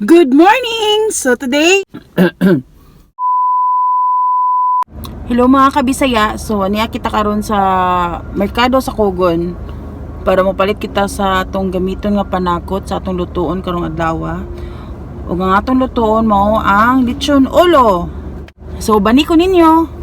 Good morning! So today, hello mga kabisaya. So niya kita karon sa merkado sa Kogon para mopalit kita sa atong gamiton nga panakot sa atong lutuon karong adlaw. Ug ang atong lutuon mao ang lechon ulo. So bani ko ninyo.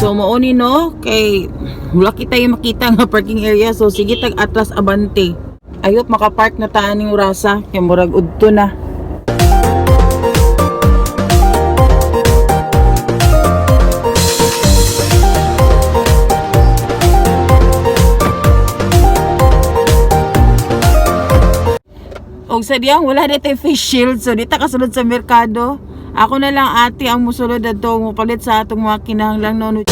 So mao ni, no, kay wala kita yung makita nga parking area, so sige tag atras abante. Ayop makapark na ta aning orasa kay murag udto na. Og sa diyang wala na tay face shield, so di ta kasulod sa merkado. Ako na lang ate ang musulod adto mopalit sa atong mga kinahanglan, no.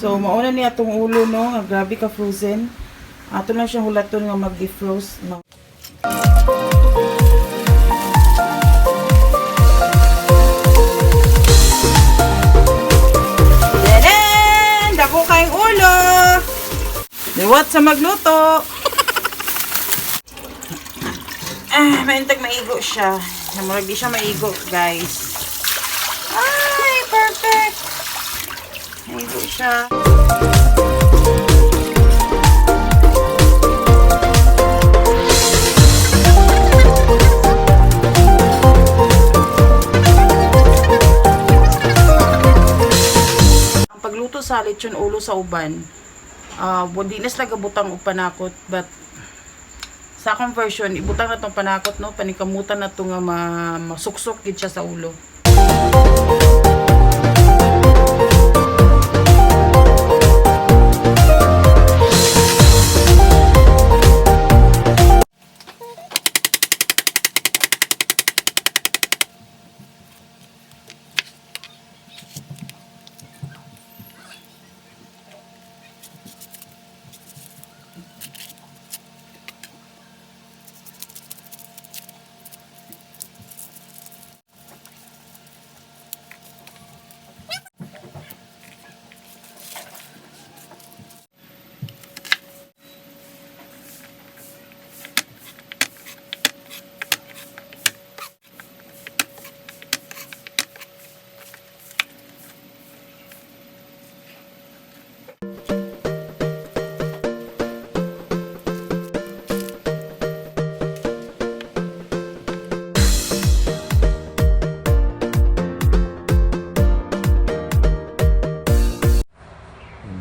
So mauna niya atong ulo, no, nga grabe ka frozen. Ato lang siyang hulaton nga mag-defrost, no. Tadaan! Dako kayong ulo! Liwat sa magluto! Ah, maintag maigo siya. Namurag di siya maigo, guys. Ay, perfect! Maigo siya. Ang pagluto sa lechon ulo sa uban, di na sila gabutang og panakot, but sa akong version, ibutang na tong panakot, no, panikamutan na to nga masuksok gid siya sa ulo.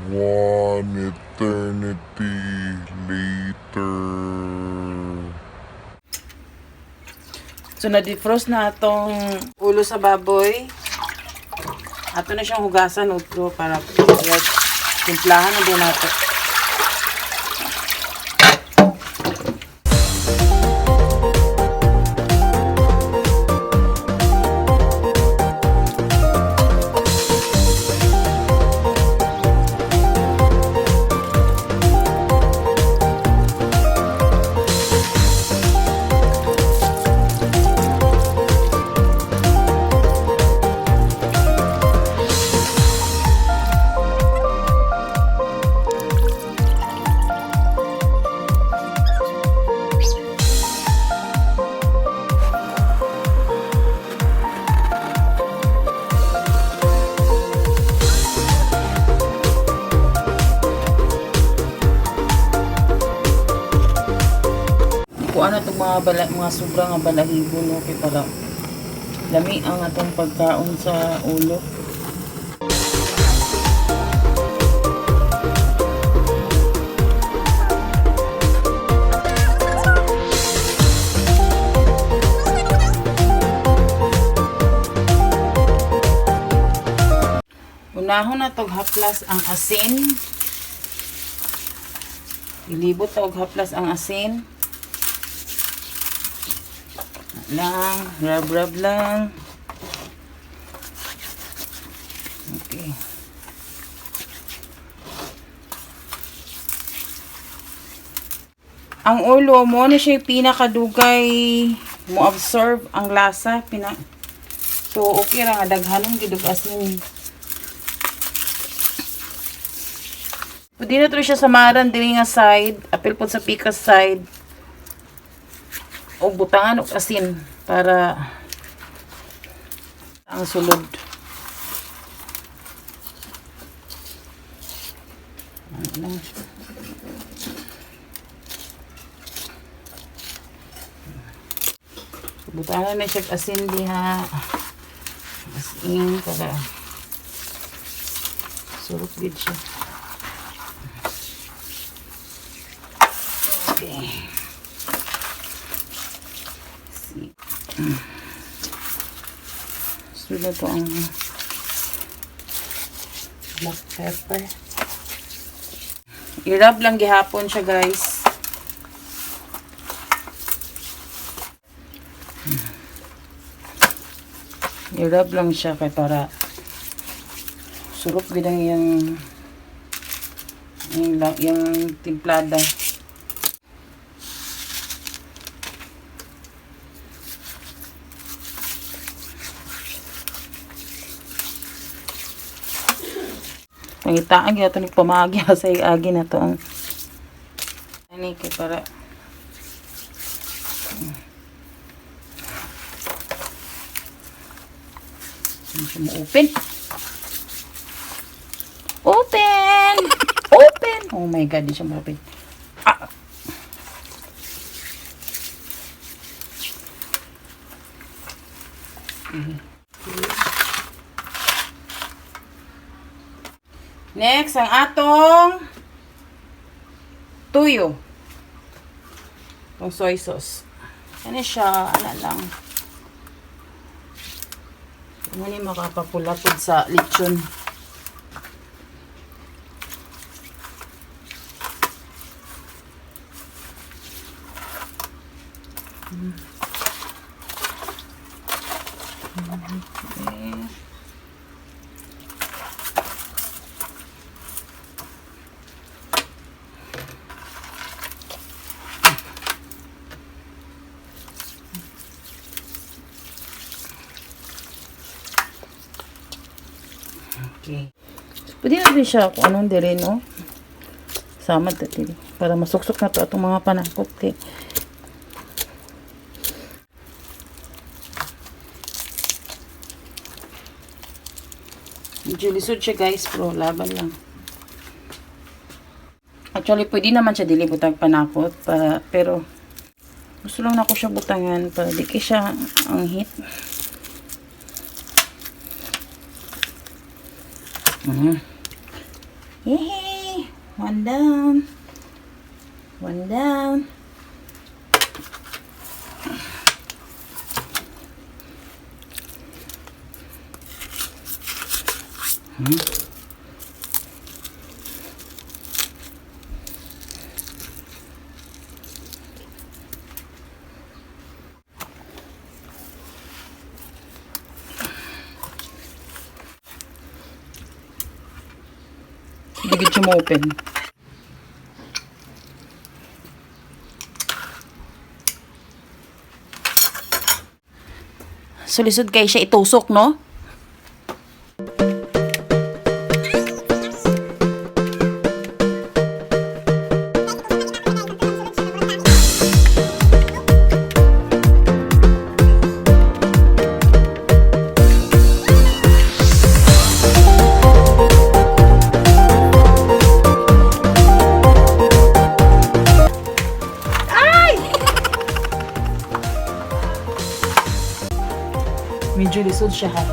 One eternity later. So na-defrost na atong ulo sa baboy. Ato na siyang hugasan utro para like, timplahan na din nato. Kuha na itong mga, bala, mga sobra nga balahibo, no, kay para lami ang atong pagkaon sa ulo. Unahon na tog haplas ang asin. Ilibot ta og haplas ang asin. Lang, rub rub lang. Okay. Ang ulo mo na siya yung pinakadugay mo absorb ang lasa pina. So okay ra nga daghanon gid og asin. Pwede na to siya samaran diri nga side, apil pod sa pikas side. Og butangan og asin para ang sulod. Ano lang siya. Butangan na siya og asin diha. Asin para surot gid siya. Okay. See. Sunod to ang black pepper. I-rub lang gihapon siya, guys. I-rub lang siya kay para surop gid ang iyang timplada. Pangitaan gyud ato ni pamagi sa agi na to ang ani kay para. Ano siya mo open? Open! Open! Oh my God, di siya mo-open. Ah! Next, ang atong tuyo. Itong soy sauce. Ano siya? Ano lang. Ano ni makapapula pod sa lechon. Okay. Okay. Pwede na din siya kung anong dire, no? Sama diri. Para masuksok na to atong mga panakot kay. Medyo lisod siya, guys, pero laban lang. Actually, pwede naman siya dili butang panakot pa, pero gusto lang nako siya butangan para di kay siya ang hit. Yay! One down. One down. Hindi gid siya mo-open. So, lisod kay siya itusok, no? Medyo lisod siya, ha.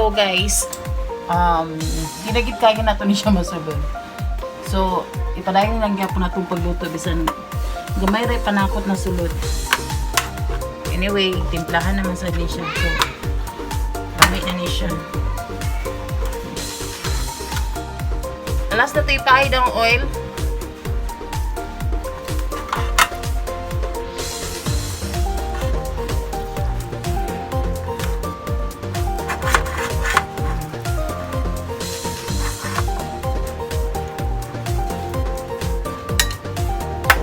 So guys, di na gid kaya nato ni siya masulod. So, ipadayon lang gyapon natong pagluto bisan gamay ra panakot na sulod. Anyway, timplahan naman sa ni siya. So, lami na ni siya. Alas na to ipahid ang oil.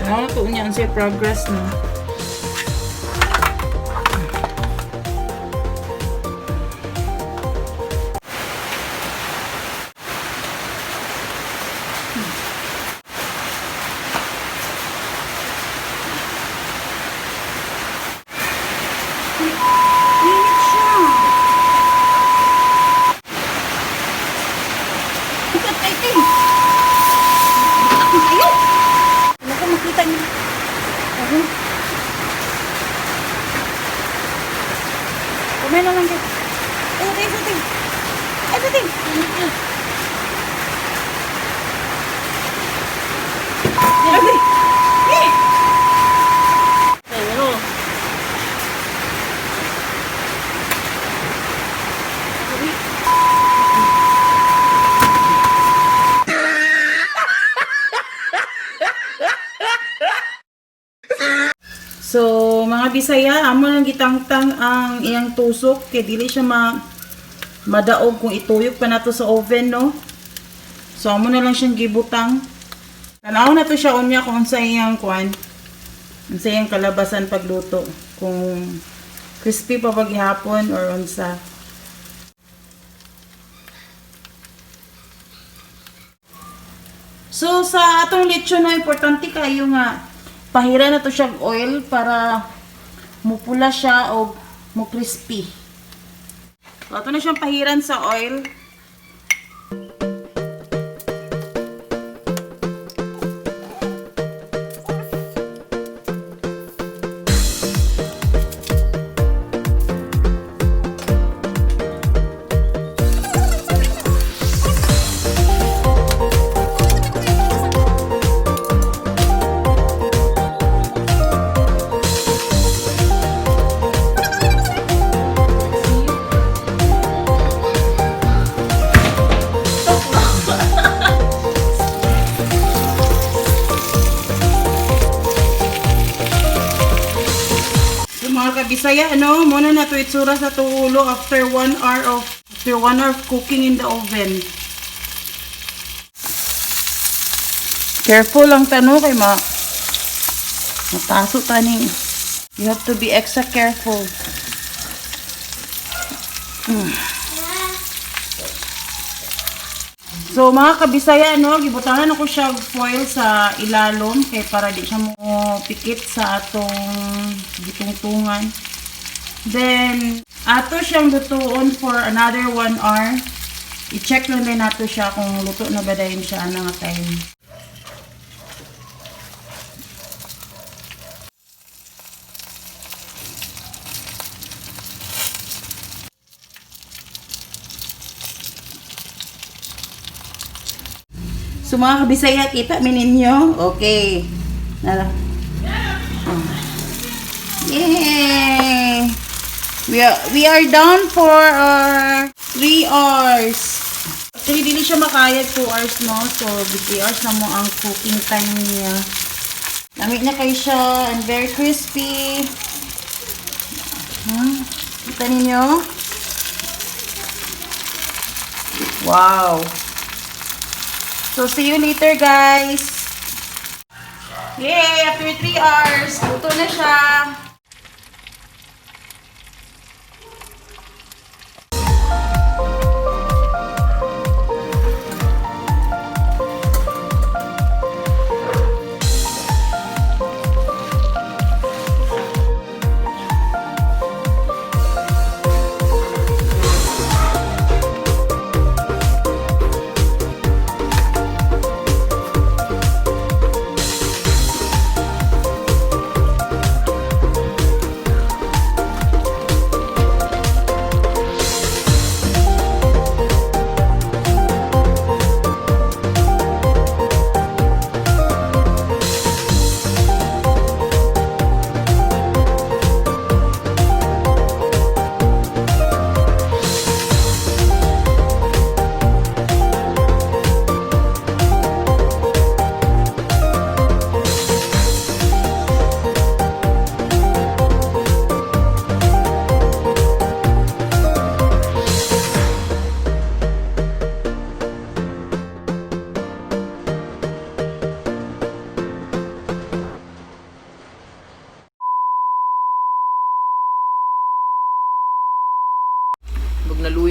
Ano to niya ang siya progress, no? Init siya. Ikat kay Ting. Ako kayo. Wala ko makita niya. Ako. Kumain na lang dyan. Ay, ito, ito, ito. Ay, ito, ito. Ay, eh! Pero, So, mga Bisaya, amo lang gitangtang ang iyang tusok kay dili siya madaog kung ituyok pa nato sa oven, no? So, amo na lang siyang gibutang. Tanaw na to siya unya kung unsa iyang kuan. Unsa iyang kalabasan pagluto, kung crispy pa paghapon or unsa. So sa atong lechon, no, importante kayo nga pahira na to siya og oil para mupula siya og mo crispy. So, ato na siyang pahiran sa oil. So mga kabisaya, ano, muna na to itsura sa itong ulo after 1 hour of cooking in the oven. Careful lang tano kay mataso taning. You have to be extra careful. So mga kabisaya, no, gibutangan ako siya og foil sa ilalom kay para di siya mo pikit sa atong gitungtungan. Then ato siyang lutuon for another 1 hour. I-check lang din nato siya kung luto na ba dayon siya ana nga time. So mga kabisaya, kita mi ninyo? Okay. Nala. Oh. Yay! We are done for our 3 hours. Actually, dili siya makaya 2 hours, no? So, 3 hours na mo ang cooking time niya. Lami na kayo siya and very crispy. Kita ninyo? Wow! So, see you later, guys! Yay! After 3 hours, luto na siya!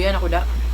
Luyan ako da.